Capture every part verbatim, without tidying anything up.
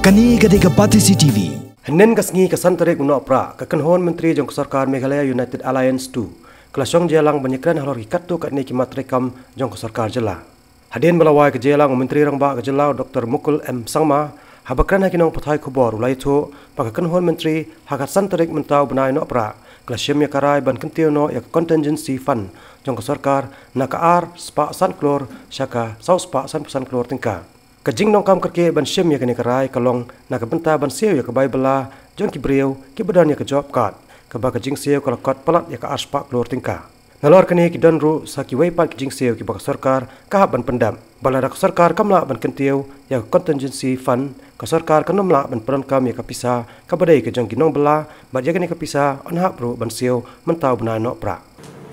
Kane ka dei ka Batesi T V. Hynnin ka sngi ka san tarik u Nohprah, ka kynhun myntri jong ka sorkar Meghalaya United Alliance two ka la shong jia lang ban ïakren halor ki katto katne ki mat treikam jong ka sorkar jylla. Hadien ba la wai ka jia lang u Myntri Rangbah ka jylla u Doctor Mukul M Sangma, haba kren ha ki nongpathai khubor u la ïathuh ba ka kynhun myntri ha ka san tarik mynta u bnai Nohprah ka la shim ïa ka rai ban kyntiew noh ïa ka contingency fund jong ka sorkar na ka ar spah san klur sha ka saw spah sanphew san klur tyngka. Ka jingdonkam kyrkieh ban shim ïa kane ka rai ka long na ka bynta ban siew ïa ka bai bylla jong ki briew kiba don ïa ka job card, kaba ka jingsiew ka la kot palat ïa ka ar spah klur tyngka. Nalor kane ki don ruh sa kiwei pat ki jingsiew kiba ka sorkar ka hap ban pyndep. Ba lada ka sorkar kam lah ban kyntiew ïa ka contingency fund, ka sorkar kan ym lah ban pyndonkam ïa ka pisa kaba dei ka jong ki nongbylla, bad ïa kane ka pisa yn hap ruh ban siew mynta u bnai Nohprah.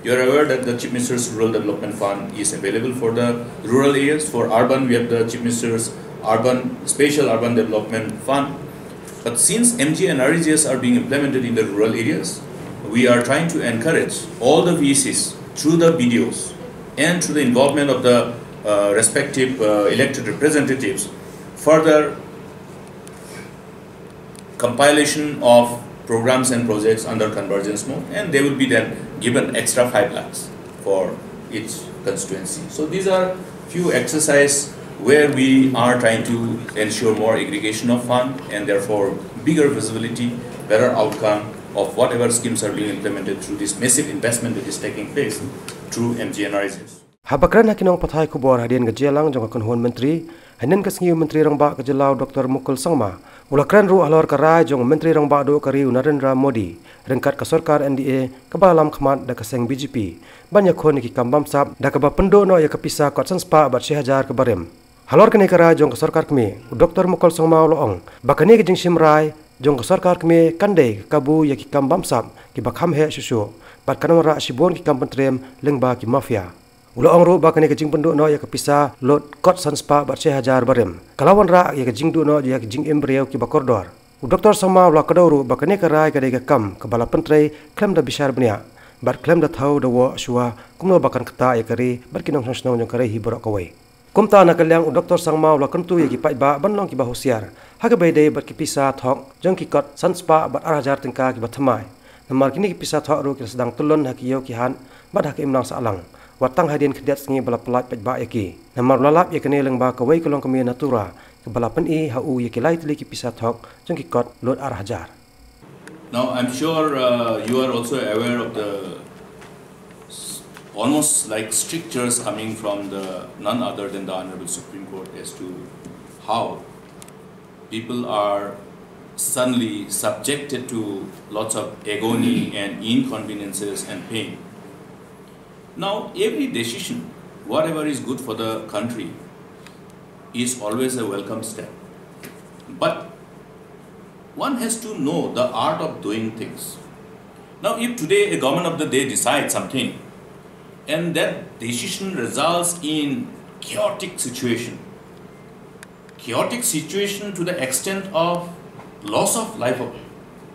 You are aware that the Chief Minister's Rural Development Fund is available for the rural areas. For urban, we have the Chief Minister's Urban, Spatial Urban Development Fund. But since M G N R E G S are being implemented in the rural areas, we are trying to encourage all the V E Cs through the B D Os and through the involvement of the uh, respective uh, elected representatives, further compilation of programs and projects under convergence mode, and they will be then given extra five lakhs for each constituency. So these are few exercise where we are trying to ensure more aggregation of fund and therefore bigger visibility, better outcome of whatever schemes are being implemented through this massive investment that is taking place through M G N R E G S. Haba kren ha ki nongpathai khubor hadien ka jia lang jong ka kynhun myntri, hynnin ka sngi u Myntri Rangbah ka jylla u Doctor Mukul Sangma u la kren ruh halor ka rai jong u Myntri Rangbah duh ka ri u Narendra Modi ryngkat ka sorkar N D A kaba lam khmat da ka seng B J P ban ïakhun ïa ki kam bamsap da kaba pynduh noh ïa ka pisa kot san spah bad shi hajar ka barim. Halor kane ka rai jong ka sorkar kmie, u Doctor Mukul Sangma u la ong ba kane ka jingshim rai jong ka sorkar kmie kan dei ka kabu ïa ki kam bamsap kiba kham heh shuh shuh, bad kan wanrah shibun ki kam pyntriem lyngba ki mafia. U la ong ruh ba kane ka jingpynduh noh ïa ka pisa lut kot san spah bad shi hajar barim ka la wanrah ïa ka jingduh noh ïa ka jingim briew kiba kordor. U Doctor Sangma u la kdew ruh ba kane ka rai ka dei ka kam kaba la pyntrei khlem da bishar bniah bad khlem da thaw da woh shuwa kumno ba kan ktah ïa ka ri bad ki nongshong shnong jong ka ri hi baroh kawei. Kumta na ka liang u Doctor Sangma u la kyntu ïa ki paidbah ban long kiba husiar ha kaba ïadei bad ki pisa thok jong ki kot san spah bad ar hajar tyngka kiba thymmai. Namar kine ki pisa thok ruh ki la sdang tyllun ha ki ïew ki hat bad ha ka imlang sahlang, wat tang hadien khyndiat sngi ba la pyllait paidbah ïa ki. Namar u la lap ïa kane lyngba kawei ka longkmie na Tura kaba la pyni ha u ïa ki lai tylli ki pisa thok jong ki kot lut ar hajar. Now, I'm sure uh, you are also aware of the s- almost like strictures coming from the none other than the Honorable Supreme Court as to how people are suddenly subjected to lots of agony and inconveniences and pain. Now, every decision, whatever is good for the country, is always a welcome step. But one has to know the art of doing things. Now, if today a government of the day decides something, and that decision results in chaotic situation, chaotic situation to the extent of loss of life of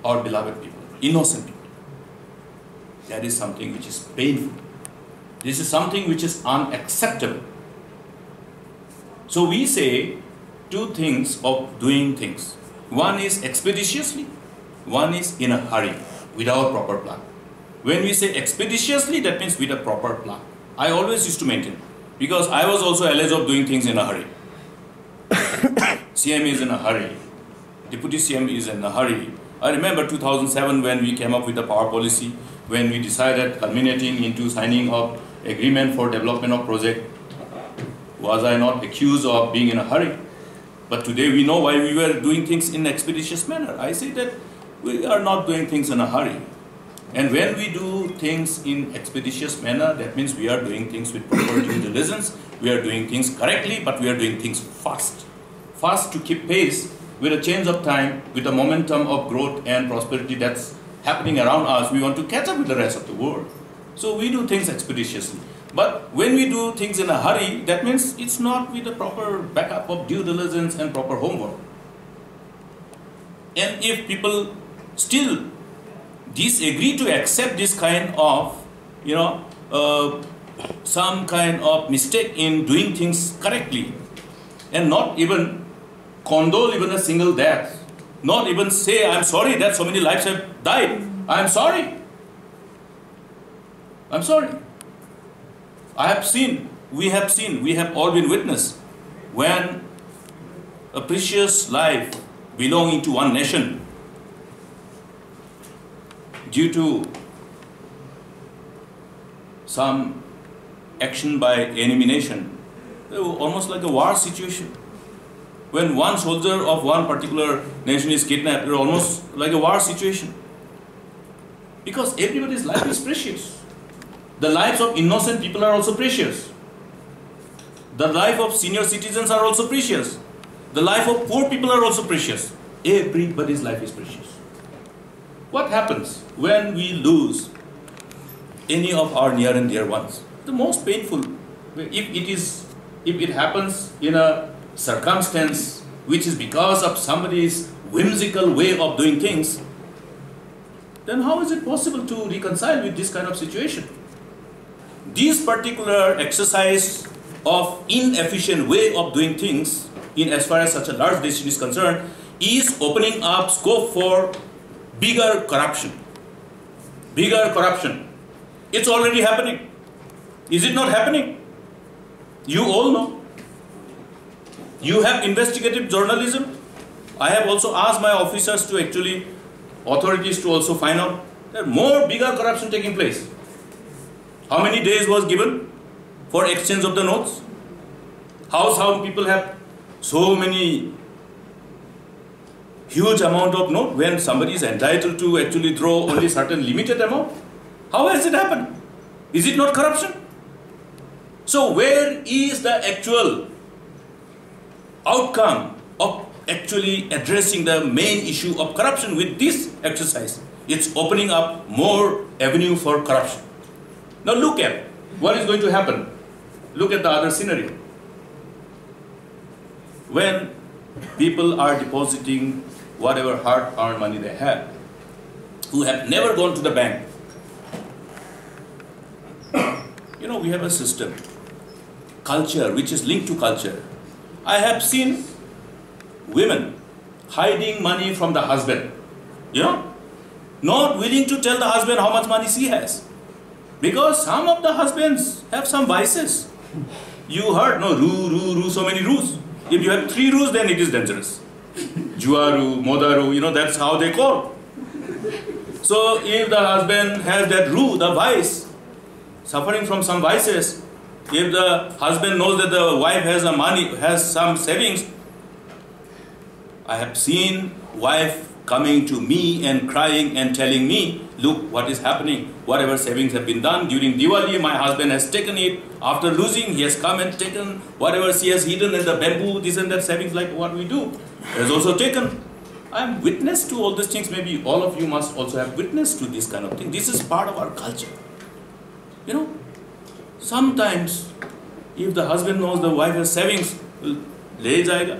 our beloved people, innocent people, that is something which is painful. This is something which is unacceptable. So we say two things of doing things. One is expeditiously, one is in a hurry, without proper plan. When we say expeditiously, that means with a proper plan. I always used to maintain, because I was also alleged of doing things in a hurry. C M is in a hurry. Deputy C M is in a hurry. I remember two thousand seven when we came up with the power policy, when we decided, culminating into signing of agreement for development of project. Was I not accused of being in a hurry? But today we know why we were doing things in expeditious manner. I say that we are not doing things in a hurry. And when we do things in expeditious manner, that means we are doing things with proper due diligence, we are doing things correctly, but we are doing things fast. Fast to keep pace with the change of time, with the momentum of growth and prosperity that's happening around us. We want to catch up with the rest of the world. So we do things expeditiously. But when we do things in a hurry, that means it's not with the proper backup of due diligence and proper homework. And if people still disagree to accept this kind of, you know, uh, some kind of mistake in doing things correctly, and not even condole even a single death, not even say, "I'm sorry that so many lives have died. I'm sorry. I'm sorry." I have seen, we have seen, we have all been witness when a precious life belonging to one nation, due to some action by enemy nation, they were almost like a war situation. When one soldier of one particular nation is kidnapped, it's almost like a war situation. Because everybody's life is precious. The lives of innocent people are also precious. The life of senior citizens are also precious. The life of poor people are also precious. Everybody's life is precious. What happens when we lose any of our near and dear ones? The most painful, if it is, if it happens in a circumstance which is because of somebody's whimsical way of doing things, then how is it possible to reconcile with this kind of situation? This particular exercise of inefficient way of doing things, in as far as such a large decision is concerned, is opening up scope for bigger corruption. Bigger corruption. It's already happening. Is it not happening? You all know. You have investigative journalism. I have also asked my officers to actually, authorities to also find out that more bigger corruption taking place. How many days was given for exchange of the notes? How some people have so many huge amount of note when somebody is entitled to actually draw only certain limited amount? How has it happened? Is it not corruption? So where is the actual outcome of actually addressing the main issue of corruption with this exercise? It's opening up more avenue for corruption. Now look at what is going to happen. Look at the other scenario. When people are depositing whatever hard-earned money they have, who have never gone to the bank, you know, we have a system, culture, which is linked to culture. I have seen women hiding money from the husband, you know, not willing to tell the husband how much money she has. Because some of the husbands have some vices. You heard, no, ru, ru, ru, so many rus. If you have three rus, then it is dangerous. Juaru, modaru, you know, that's how they call. So if the husband has that ru, the vice, suffering from some vices, if the husband knows that the wife has a money, has some savings, I have seen wife coming to me and crying and telling me, "Look what is happening. Whatever savings have been done during Diwali, my husband has taken it. After losing, he has come and taken whatever she has hidden in the bamboo, this and that savings, like what we do, has also taken." I am witness to all these things. Maybe all of you must also have witness to this kind of thing. This is part of our culture. You know, sometimes if the husband knows the wife has savings, ले जाएगा,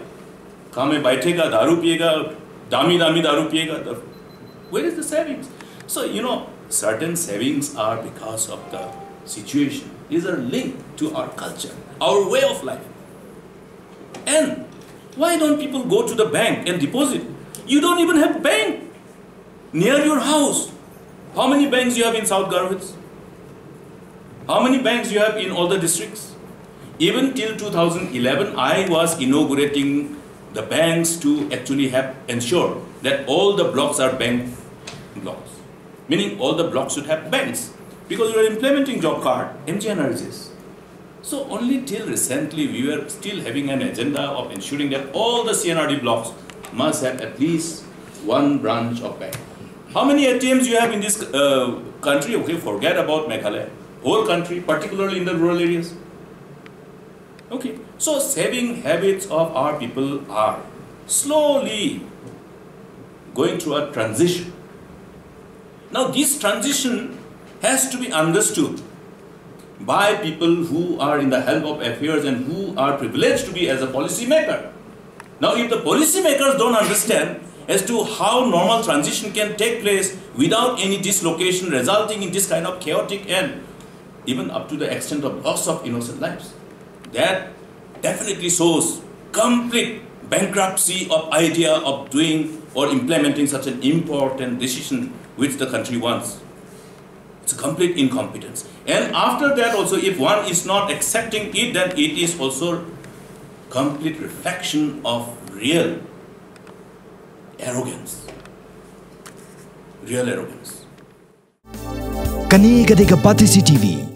car में बैठेगा, दारू पिएगा, दामी दामी दारू पिएगा. The, where is the savings? So, you know, certain savings are because of the situation. These are linked to our culture, our way of life. And why don't people go to the bank and deposit? You don't even have bank near your house. How many banks you have in South Garo Hills? How many banks you have in all the districts? Even till two thousand eleven, I was inaugurating the banks to actually have ensure that all the blocks are bank blocks, meaning all the blocks should have banks, because you are implementing job card, M G N R G S. So only till recently we were still having an agenda of ensuring that all the C N R D blocks must have at least one branch of bank. How many A T Ms you have in this uh, country? Okay, forget about Meghalaya. Whole country, particularly in the rural areas. Okay, so saving habits of our people are slowly going through a transition. Now, this transition has to be understood by people who are in the helm of affairs and who are privileged to be as a policy maker. Now, if the policy makers don't understand as to how normal transition can take place without any dislocation resulting in this kind of chaotic end, even up to the extent of loss of innocent lives, that definitely shows complete bankruptcy of idea of doing or implementing such an important decision which the country wants. It's a complete incompetence. And after that also, if one is not accepting it, then it is also complete reflection of real arrogance. Real arrogance. Kane ka dei ka Batesi T V,